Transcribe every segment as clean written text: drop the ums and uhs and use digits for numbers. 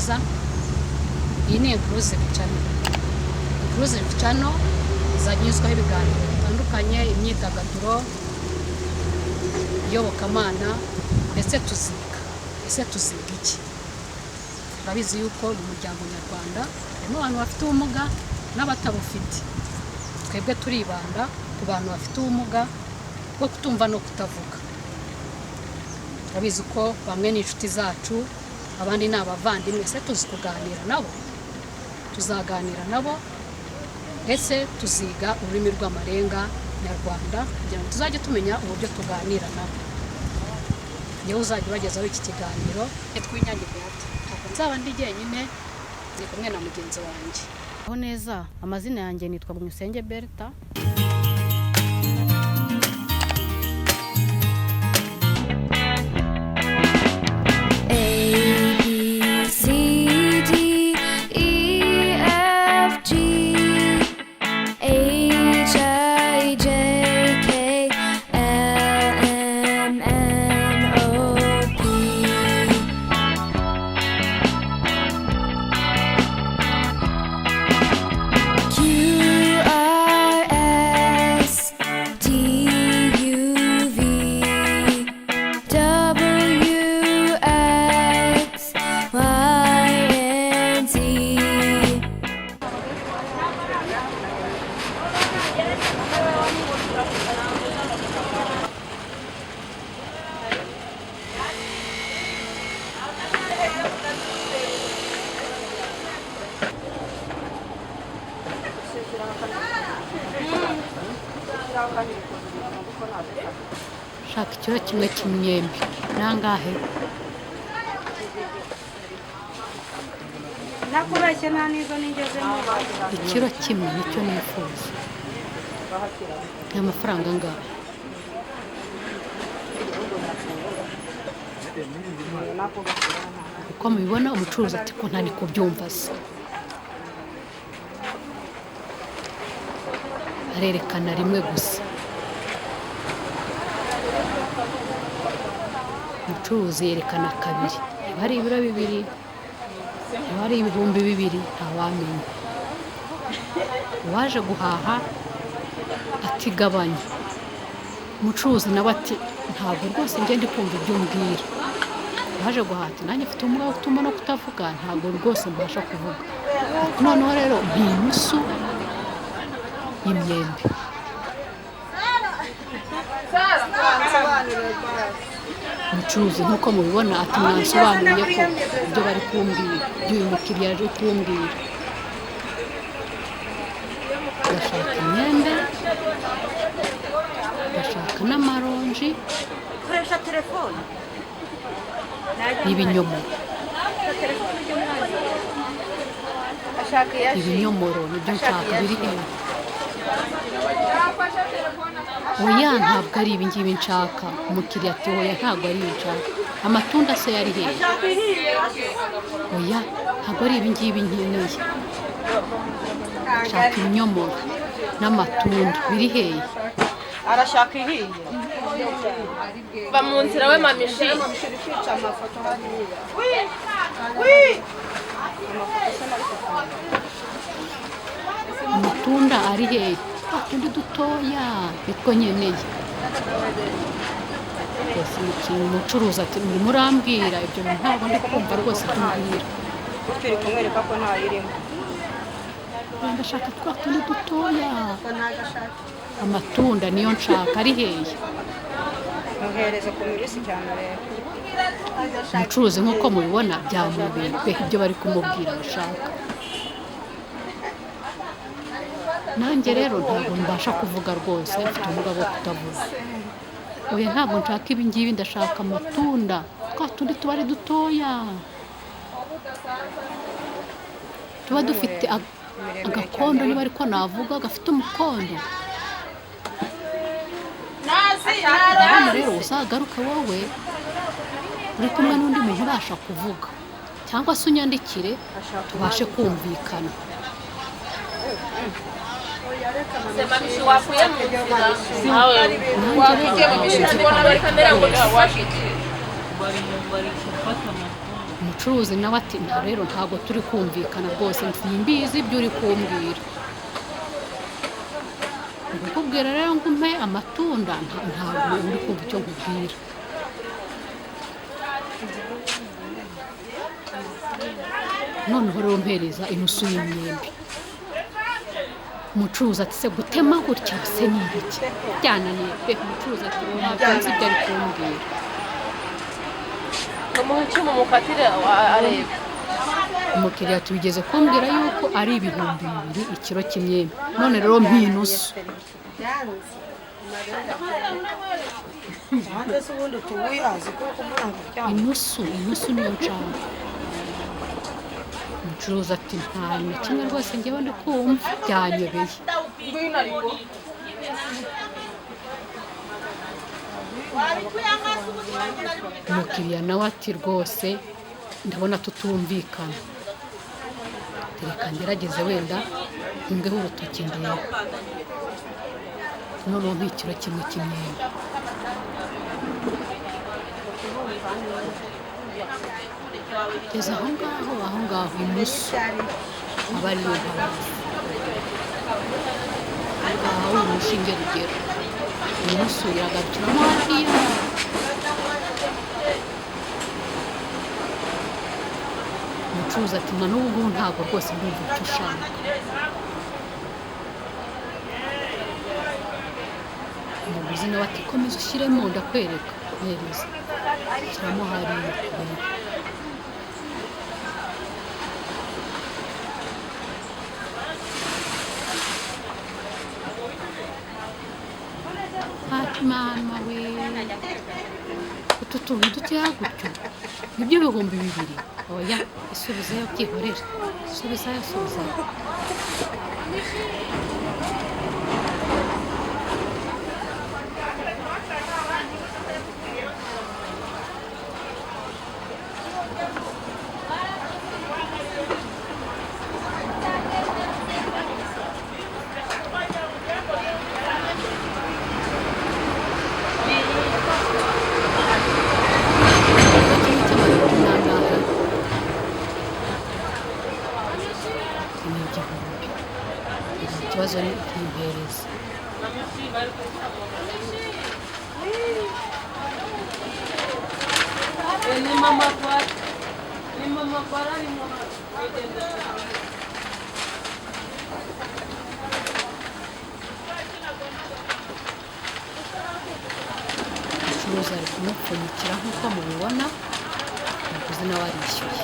Neza. Iyi ni Inclusive Channel. Inclusive Channel izajya inyuzwaho ibiganiro bitandukanye, imyidagaduro, iyobokamana, ndetse tuziga. Ese tuziga iki? Turabizi yuko mu muryango nyarwanda harimo abantu bafite ubumuga n'abatabufite. Twebwe turibanda ku bantu bafite ubumuga bwo kutumva no kutavuga. Turabizi ko bamwe ni inshuti zacu, abandi ni abavandimwe. Ese tuzi kuganira nabo? Tuzaganira nabo, ndetse tuziga ururimi rw'amarenga nyarwanda kugira ngo tuzajye tumenya uburyo tuganira nabo. Niwe uzajya ubagezaho iki kiganiro, Twinyange Beata. Ntabwo nzaba ndi jyenyine, ndi kumwe na mugenzi wanjye. Aho neza, amazina yanjye nitwa Gumyusenge Berta. A B C D E F G H I J K L M N O P Q R S T U V W X Y and Z. Shaka ikiro kimwe cy'imyembe, nangahe? Nakubeshye, nta n'izo nigezemo. Ikiro kimwe nicyo nifuza. Ni amafaranga angahe? Uko mubibona, umucuruzi ati ko ntari kubyumva se? Arerekana rimwe gusa. Umucuruzi yerekana kabiri. Niba ari ibiro 2, niba ari 2000, ntawamenya. Uwaje guhaha atigabanya. Umucuruzi nawe ati ntabwo rwose njye ndi kumva ibyo umbwira. Uwaje guhaha ati nanjye mfite ubumuga bwo kutumva no kutavuga, ntabwo rwose mbasha kuvuga. Ati noneho rero ni inusu y'imyembe. Umucuruzi nk'uko mubibona ati mwansobanuriye ko ibyo bari kumbwira, ibyo uyu mukiriya aje kumbwira. Ndashaka imyenda, ndashaka n'amaronji Koresha telefone. n'ibinyomoro. Ashaka iya. Ibinyomoro nibyo nshaka, biri hehe? Oya, ntabwo ari ibi ngibi nshaka. Umukiriya ati oya, ntabwo ari ibi nshaka. Amatunda se yari hehe? Oya, ntabwo ari ibi ngibi nkeneye. Nshaka ibinyomoro n'amatunda, biri hehe? Arashaka ihiye. Va mu nzira we mamishi. Amatunda ari hehe? Twa tundi dutoya nitwo nkeneye rwose. Umucuruzi ati murimo urambwira ibyo bintu, ntabwo ndi kumva rwose ibyo umbwira. Gutyo uri kumwereka ko ntayirimo. Oya, ndashaka twa tundi dutoya, amatunda niyo nshaka, ari hehe? Muhereze ku mibisi cyane rero. Umucuruzi nk'uko mubibona byamubeye pe ibyo bari kumubwira bashaka. Nanjye rero ntabwo mbasha kuvuga rwose, mfite ubumuga bwo kutavuga. Oya, ntabwo nshaka ibi ngibi, ndashaka amatunda, twa tundi tuba ari dutoya, tuba dufite agakondo, niba ariko navuga, gafite umukondo. Hano rero uzagaruke wowe uri kumwe n'undi muntu ubasha kuvuga, cyangwa se unyandikire tubashe kumvikana. Se mamishi wakuye mu nzira nawe. Nanjye rero Mamishi ntabwo nzi tubona bari kwandika kamera ngo rwose. tufashe iki? Umucuruzi Umucuruzi nawe ati nta rero ntabwo turi kumvikana rwose, simbizi ibyo uri kumbwira. Ndikubwira rero ngo umpe amatunda, ntabwo uri kumva icyo nkubwira. Noneho rero mpereza inusu y'imyembe. Umucuruzi ati se gutema gutya se ni ibiki? Byananiye pe. Umucuruzi ati ntabwo nzi ibyo ari kumbwira. Umuhe icyuma umukatire arebe. Umukiriya tubigeze kumbwira yuko ari 2000 ikiro cy'imyembe, none rero mpinusu. Hanze se ubundi tubuyazi ko kuvuga ngo byanga. Inusu, inusu niyo nshaka. Umucuruzi ati nta na kimwe rwose ngewe ndi kumva byanyobeye. Umukiriya nawe ati rwose ndabona tutumvikana, reka ngerageze wenda ntungeho urutoki ndebe. Noneho nk'ikiro kimwe cy'imyembe. Geza aho ngaho, aho ngaho inusu aba ariyo mpamvu aho uru rushinge rugera, inusu iragarukiramo hariya. Umucuruzi ati na n'ubu ngubu ntabwo rwose ndumva icyo ushaka. Umuguzi nawe ati komeza ushyiremo ndakwereka, mpereza shyiramo hariya turebe. Ati mama we, utu tuntu dukeya gutyo nibyo 2000? Oya, isubizayo byihorere, subizayo, subizayo. Ikiro kimwe cy'amayero ni angahe? Ni 1000. Ikibazo ni ukimpereza. Ni mama kwa ni mama kwa ni mama. Umucuruzi ari kumupfunyikira nk'uko mubibona, umuguzi nawe arishyuye.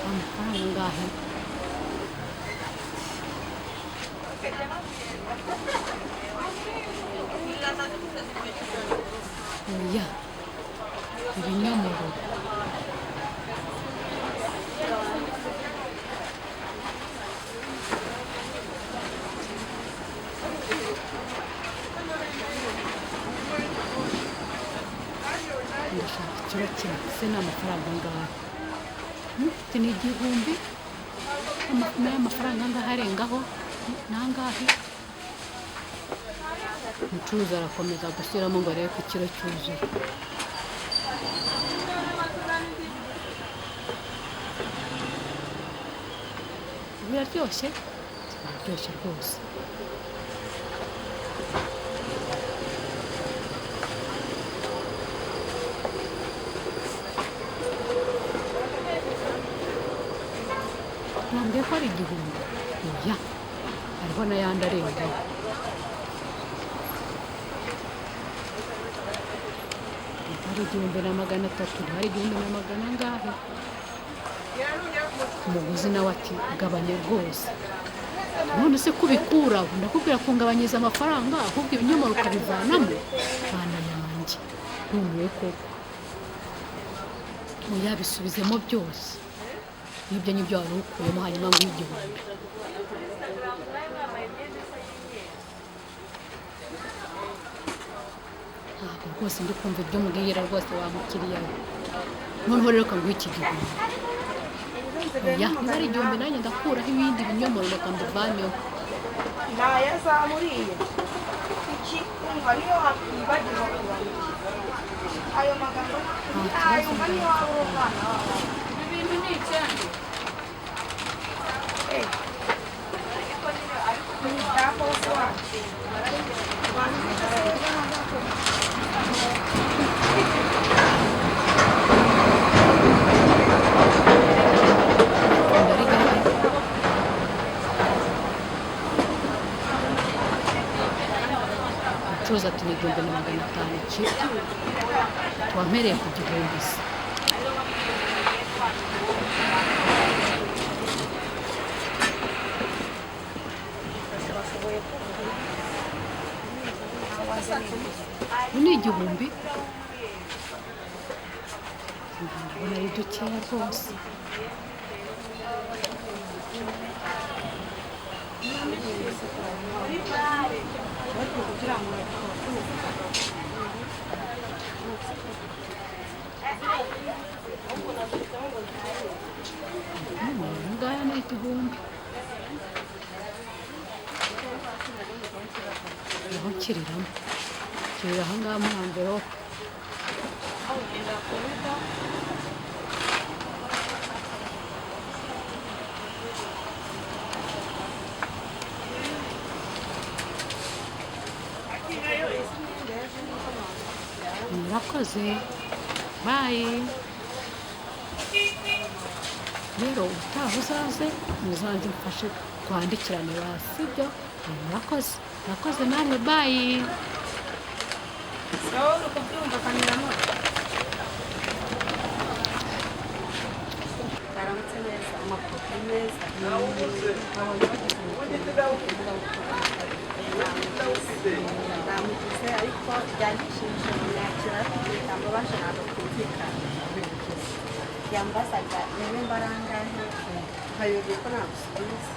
Amafaranga angahe? Oya, ibinyomoro. Ndashaka ikiro kimwe, se ni amafaranga angahe? Ati ni 1000. Nayo amafaranga angahe arengaho? Ni angahe? Umucuruzi arakomeza gushyiramo ngo arebe ko ikiro cyuzuye. Biraryoshye, biraryoshye rwose. Nambwiye ko ari 1000. Oya, hariho n'ayandi arengaho. Hari 1300, hari 1000 angahe? Umuguzi nawe ati gabanya rwose. None se kubikura ndakubwira kungabanyiriza amafaranga, ahubwo ibinyomoro ukabivanamo? Bana yanjye ntumiwe koko. Oya, bisubizemo byose, nibyo nibyo wari ukuyemo, hanyuma ngo 1000. Ntabwo rwose ndi kumva ibyo umbwira rwose wa mukiriya we. Noneho rero reka nguhe iki 1000. Oya, niba ari 1000 nanjye ndakuraho ibindi binyomoro, reka mbivaneho. Ntayazamuriye iki, umva niyo wakwibagirwa kubara iki, ayo magambo ntayumva niyo waba uri umwana wawe. Ibi bintu ni icyenda. Nta wacu. Ari hehe? Umucuruzi ati ni 1500 ikiro. Tuwampereye ku 1000 se? Ubu ni 1000, ndabona ari dukeya rwose. Aya ngaya ni 1000. Naho nshyiriramo, nshyirira aha ngaha muri amverope. Murakoze, bayi. Rero ubutaha uzaze muzanze mfashe twandikirane basi, sibyo? Murakoze, murakoze namwe, bayi. Sawa, uri kubyumva kamiramo. Baramutse neza, amakuru ni meza. Namugize ariko byanyishimishije kumwakira, ariko amabasha ntabwo twumvikana. Yambazaga niba mbarangahe, nkayoberwa ko namusubiza.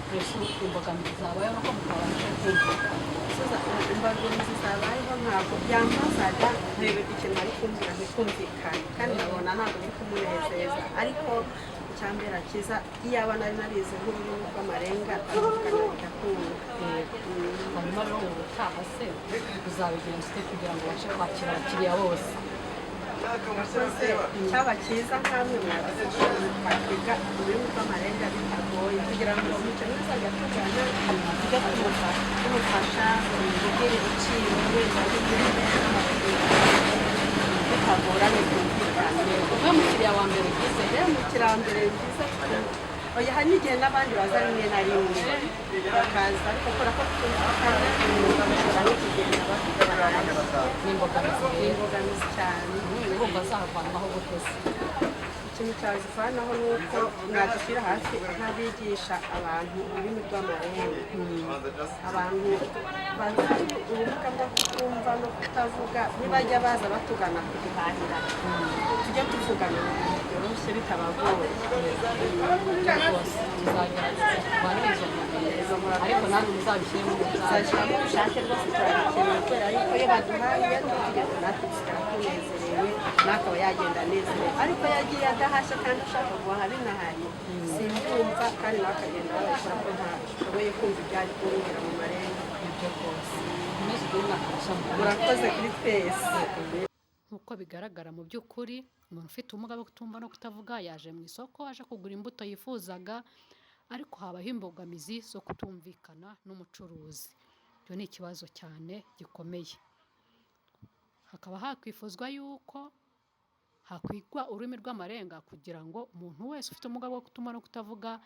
Mbese imbogamizi zabayeho ko mutabasha kumvikana? Imbogamizi zabayeho, ntabwo byambazaga, nkayoberwa ikintu ari kumbwira ntikumvikane, kandi nkabona ntabwo biri kumunezeza. Ariko icyambera cyiza, iyaba nari narize nk'ururimi rw'amarenga, twumvikana bigakunda. Hanyuma rero ubu ubutaha se uzabigenza ute kugira ngo ubashe kwakira abakiriya bose? Murakoze. Cyaba cyiza nkamwe mwadufasha twakwiga ururimi rw'amarenga bitagoye, kugira ngo umukene uzajya tugana tujye tumufasha kubwira ibiciro wenda bitagoranye, twumvikane. Wowe mukiriya wa mbere ugize? Rero umukiriya wa mbere byiza, oya, hari n'igihe n'abandi baza rimwe na rimwe bakaza, ariko kubera ko twumvikana bashobora no kugenda bafite Ni imbogamizi ni rero. Imbogamizi cyane. Urumva zavanwaho gute se? Ikintu cyazivanaho ni uko mwadushyira hafi nk'abigisha abantu ururimi rw'amarenga, abantu bafite ubumuga bwo kutumva no kutavuga, nibajya baza batugana kuduhahira, tujye tuvugana mu bintu byoroshye bitabagoye. Rwose tuzagerageza tuvane izo mbogamizi, ariko namwe muzabishyiremo ubushake. Tuzashyiramo ubushake rwose, turabikeneye, kubera yuko iyo baduhaye tugenda natwe dusigara tunezerewe, nawe akaba yagenda anezerewe. Ariko iyo agiye adahashye kandi ashaka guhaha binahari, simbyumva, kandi nawe akagenda babikora ko ntashoboye kumva ibyo ari kumbwira mu marenga. Nibyo rwose, ukomeze ugire umwaka mushya muhire. Murakoze kuri twese. Nk'uko bigaragara, mu by'ukuri umuntu ufite ubumuga bwo kutumva no kutavuga yaje mu isoko aje kugura imbuto yifuzaga, ariko habaho imbogamizi zo kutumvikana n'umucuruzi. Icyo ni ikibazo cyane gikomeye. Hakaba hakwifuzwa yuko hakwigwa ururimi rw'amarenga kugira ngo umuntu wese ufite ubumuga bwo kutumva no kutavuga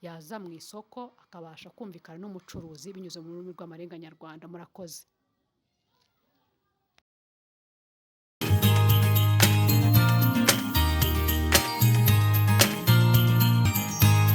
yaza mu isoko akabasha kumvikana n'umucuruzi binyuze mu rurimi rw'amarenga nyarwanda. Murakoze.